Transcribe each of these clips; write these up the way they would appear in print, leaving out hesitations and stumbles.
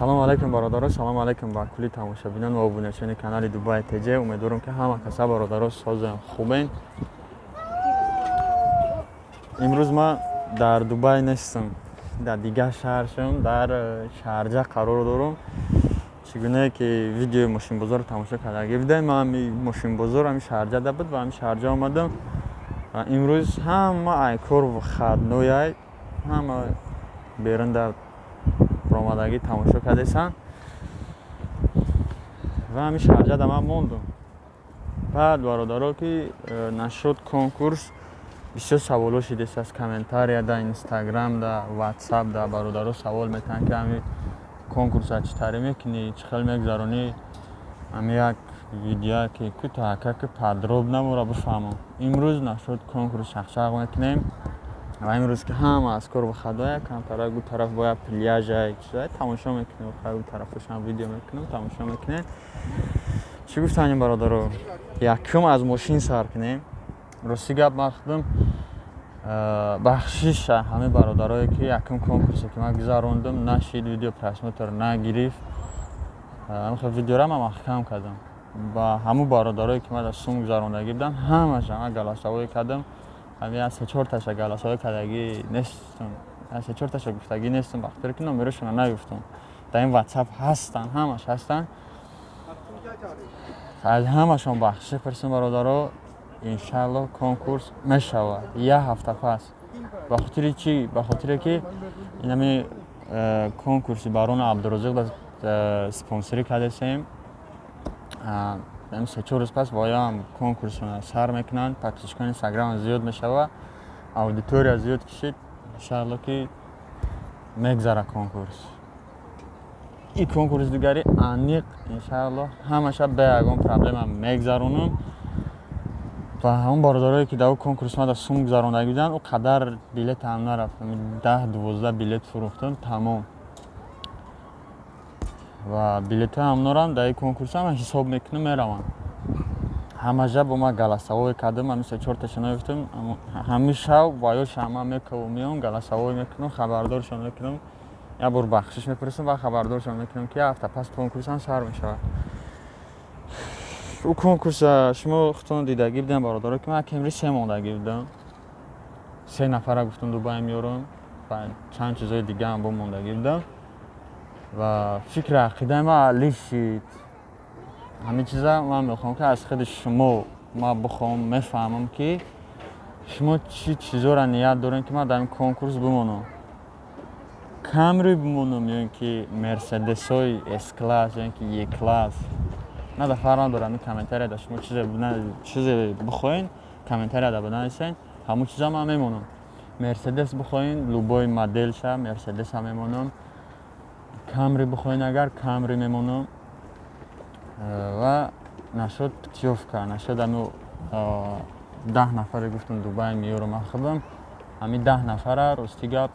Салому алайкум, бародаро, салому алайкум ба кулли тамошобинон ва обуначиёни канали Дубай ТЖ. Умедворам, ки ҳама каса, бародаро, созем, хубен. Имрӯз ман дар Дубай нестам, дар дигар шаҳр шудам, дар Шарҷа қарор дорам. Чӣ гунае ки видеои мошинбозорро тамошо кардагӣ будем, ман ҳами мошинбозор ҳами Шарҷада буд ва ҳами Шарҷа омадам. Ва имрӯз ҳама айкор выходной, ҳама берун дар баромадагӣ тамошо кардесанд ва ҳами Шарҷада ман мондум. Баъд, бародаро, ки нашуд конкурс, бисёр саволҳо шидест аз комментария, да Инстаграм, да Ватсап, да бародаро савол метаҳанд, ки ҳами конкурса чӣ таърӣ мекунӣ, чӣ хел мегузаронӣ. Ҳами як видео ки кӯтоҳака, ки подробно моро бифаҳмам. Имрӯз нашуд конкурс, шахшақ мекунем. Ва имрӯз ки ҳама аз кор выходной, камтарак ӯ тараф бояд пляжа, чизае тамошо мекунем, ӯ тарафашам видео мекунем, тамошо мекунем. Чӣ гуфтанем, бародаро? Якум аз мошин сар кунем. Рости гап, ман худам бахшиша ҳамаи бародарое, ки якум конкурсе ки ман гузарондум, нашид, видео просмотр нагирифт. Ҳамин видеора ман маҳкам кардам. Ба ҳамун бародарое, ки ман дар сум гузарондагӣ будам, ҳамаша ман голосовой кардам. Ҳамин се чорташа голосовой кардагӣ нестам, се чорташа гуфтагӣ нестам, ба хотире ки номерошонро нагуфтам. Дар ин Ватсап ҳастанд, ҳамаш ҳастанд. Аз ҳамашон бахшиш пурсем, бародаро. Иншаалло, конкурс мешавад як ҳафта пас. Ба хотири чӣ? Ба хотире ки инами конкурси Барону Абдурозиқ спонсорӣ кардесем. 3-4 рӯз пас вояам конкурсро сар мекунанд, подписчикони Инстаграм зиёд мешавад, аудитория зиёд кишид, иншаалло, ки мегзара конкурс. И конкурс дигари аниқ, иншаалло, ҳамаша бе ягон проблема мегзаронам. Ва ҳамон бародарое, ки дар ӯ конкурс мада сум гузарондагӣ буданд, ӯ қадар билетам нарафт, 10-12 билет фурӯхтам, тамом. Ва билетҳои ҳамонорам дар ин конкурсам ҳисоб мекунам, мераванд. Ҳамаҷа бо ман голосовой кардам, ҳамин се чорташа наёфтам. Ҳамин шав ва ё шама мекаву меом, голосовой мекунам, хабардоршон мекунам. Як бор бахшиш мепурсам ва хабардоршон мекунам, ки як ҳафта пас конкурсам сар мешавад. Ӯ конкурса шумо худтон дидагӣ будем, бародаро, ки ман Кемри се мондагӣ будам, се нафара гуфтам, Дубай меёрам ва чанд чизои дигаам бо мондагӣ будам. Ва фикри ақидаи ман али шид. Ҳамин чиза ман мехоҳам, ки аз худи шумо ман бихоҳам, мефаҳмам, ки шумо чӣ чизоро ният дорем, ки ман дар ин конкурс бимонам: Камри бимонам ё ин ки Мерседесҳои С класс, ё ин ки Е класс. На, да фарқ надорам. Ин комментарияда шумо чизе бихоҳен, комментарияда бинависен, ҳамон чиза ман мемонам. Мерседес бихоҳен, любой моделша Мерседеса мемонам. Камри бихоҳен, агар Камри мемонам. Ва нашуд путёвка, нашуд ами 10 нафаре гуфтам, Дубай меёрам ман худам, ҳамин 10 нафара. Рости гап,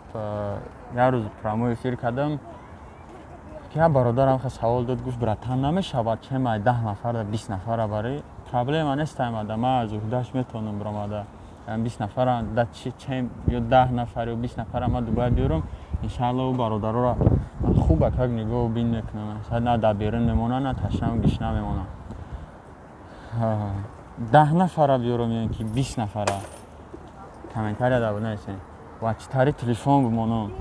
як рӯз прямой эфир кардам, ки як бародарам хе савол дод, гуфт: «Братан, намешавад чемай 10 нафара, 20 нафара барӣ?» Проблема нест, аймада ман аз уҳдаш метавонам биромада 20 нафара чем ё 10 нафар ё 20 нафара ман Дубай биёрам. Иншаалло, ӯ бародароро ман хуб акак нигоҳу бин мекунам, на дар берун мемонанд, на ташнаву гишна мемонанд. 10 нафара биёрам ё ин ки 20 нафара, комментарияда бинависем. Ва чӣ тари телефон бимонам?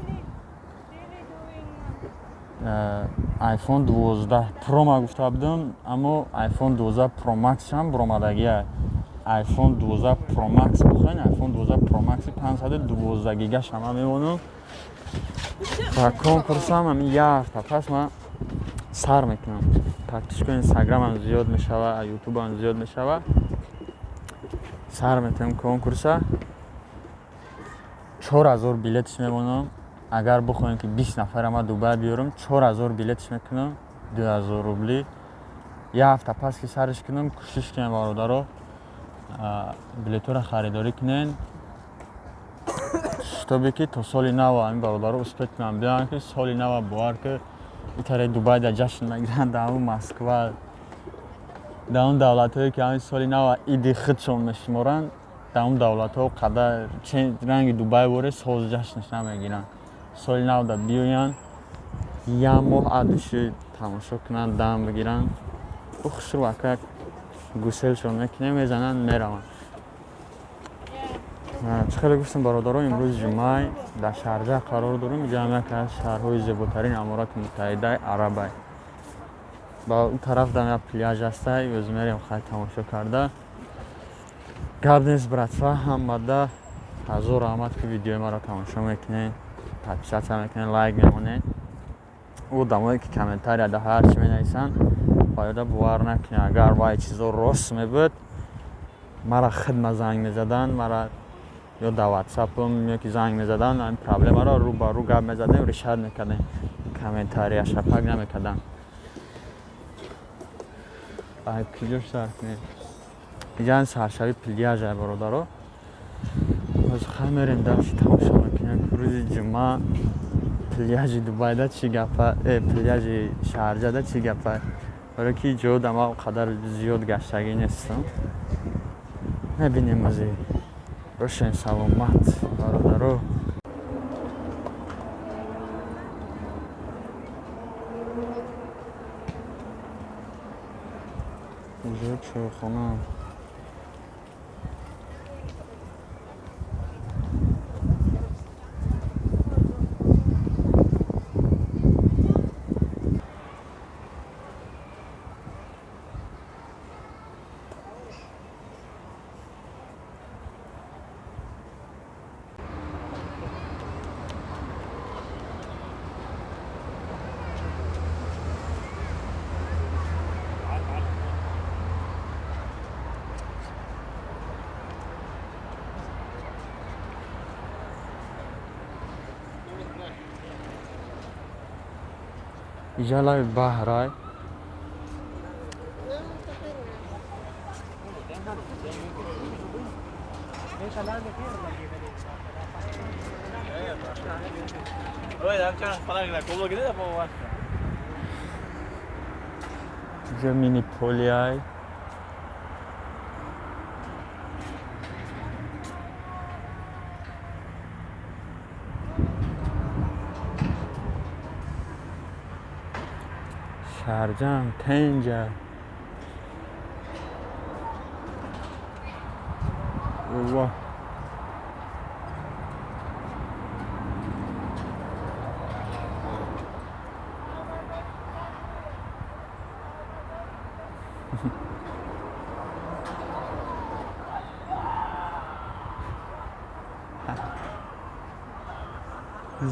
iPhone 12 Pro ма гуфта будам, аммо iPhone 12 Pro Max ҳам баромадагия. iPhone 12 Pro Max бихоҳен, iPhone 12 Pro Max 512 гигаш ҳама мемонам. Ва конкурсам ҳамин як ҳафта пас ман сар мекунам. Подписчикои Инстаграмам зиёд мешава, Ютубам зиёд мешава, сар метавем конкурса. 4000 билетш мемонам. Агар бихоҳем, ки 20 нафара ман Дубай биёрам, 4000 билетш мекунам, 2000 рубли. Як ҳафта пас ки сарш кунам, кӯшиш кунем, бародаро, билетҳоро харидорӣ кунен, шитобе ки то соли нав ҳамин бародаро успеть кунам биёянд, ки соли нава бовар ки итаре Дубай дар ҷашн мегиранд, дар ҳамун Москва, дар он давлатҳое, ки ҳамин соли нава иди худшон мешуморанд, дар он давлатҳо қадар ранги Дубай воре соз ҷашнш намегиранд. Соли нав да биёянд. Як моҳ адуши тамошо кунанд, дам бигиранд. Бу хушрӯ ака гуселшон мекунем, мезананд, мераванд. Чӣ хеле гуфтам, бародаро, имрӯз ҷумъа дар Шарҷа қарор дорем. Инҷа ҳам яке аз шаҳрҳои зеботарин Аморати Муттаҳидаи Арабай. Ба он тараф дам як пляж ҳастай, ӯз мерем хай тамошо карда. Гап нест, братва, ҳамада ҳазор раҳмат, ки видеои маро тамошо мекунед, подписаться мекунед, лайк мемонед. Одамое ки комментарияда ҳар чӣ менависанд, ба ёда бовар накунед. Агар вай чизо рост мебуд, мара хидма занг мезаданд, мара ё дар ватсапам ё ки занг мезаданд, ҳамин проблемаро рӯ ба рӯ гап мезадем, решать мекардем, комментария шапак намекардам. Куҷош сар кунем? Иҷа саршави пляжа, бародаро. Боз хай мерем дальше, тамошо мекунем. Рӯзи ҷумъа пляжи Дубайда чӣ гапа, пляжи Шарҷада чӣ гапа. Барои ки ҷо дама қадар зиёд гаштагӣ нестам. Мебинем ози. Бошен саломат, бародаро. Инҷо чойхона. Иҷа лаби баҳрай. Иҷа мини полиай. Шарҷам тенҷа. Ва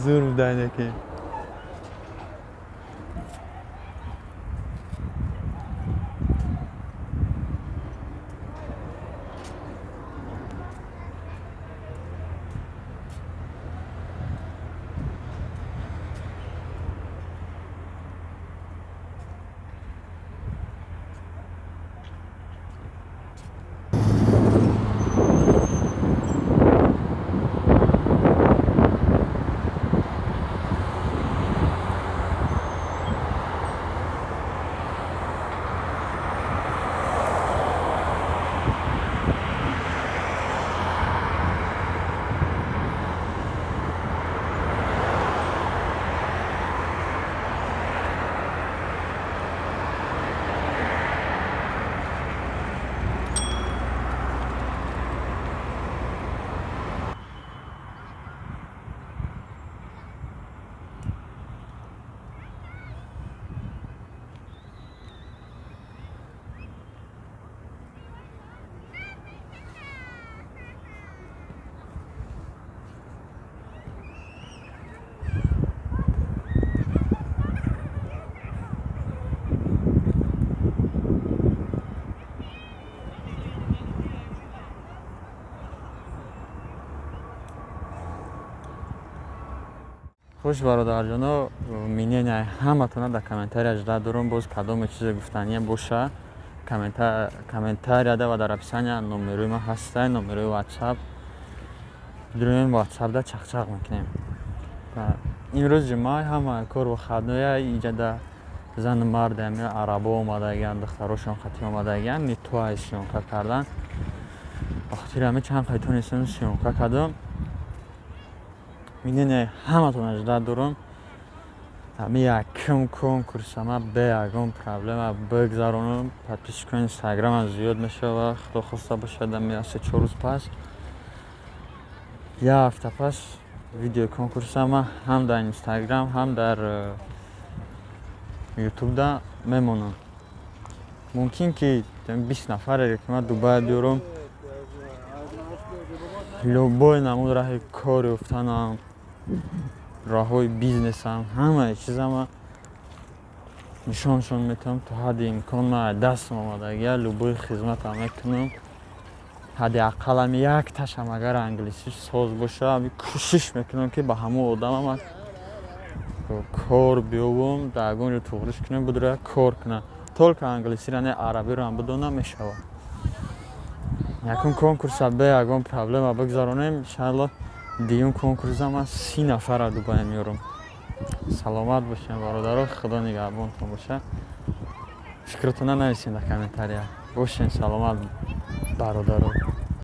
зур будан яке. Хуш, бародарҷоно, мнения ҳаматона дар комментария жда дорум. Боз кадоме чизе гуфтание боша, комментарияда ва дар описания номерои ман ҳастай, номерои WhatsApp. Дуруем WhatsApp-да чақчақ мекунем. Имрӯз ҷумъа, ҳама кор выходной. Иҷада зану мард ами арабо омадагиан, духтарошон хати омадагиан, не то ай съёмка кардан. Ба хотири ҳами чанд қай тонистам съёмка кардам. Мнения ҳаматона жда дорум. Ҳами якум конкурса ман бе ягон проблема бигзаронам, подписчикои Инстаграмам зиёд мешава. Худо хоста бошад, ами 3-4 рӯз пас, як ҳафта пас видеои конкурса ман ҳам дар Инстаграм, ҳам дар Ютубда мемонам. Мумкин ки 20 нафаре ки ман Дубай биёрам, любой намуд раҳи кор ёфтанам, роҳҳои бизнесам, ҳамаи чизама нишоншон метавам. То ҳадди имкон ман дастам омадагия любой хизматам мекунам. Ҳадди ақал ами якташам агар англисиш соз боша, ами кӯшиш мекунам, ки ба ҳамон одамам кор биёбам, дар ягон ҷо туғриш кунам, будра кор кунам. Только англисиро не, арабиро ҳам бидонам, мешавад. Якум конкурса бе ягон проблема бигзаронем, иншаалло, дуюм конкурса ман 30 нафара Дубай меёрам. Саломат бошем, бародаро, Худо нигаҳбонтон боша. Фикротона нависем дар комментария. Бошен саломат, бародаро.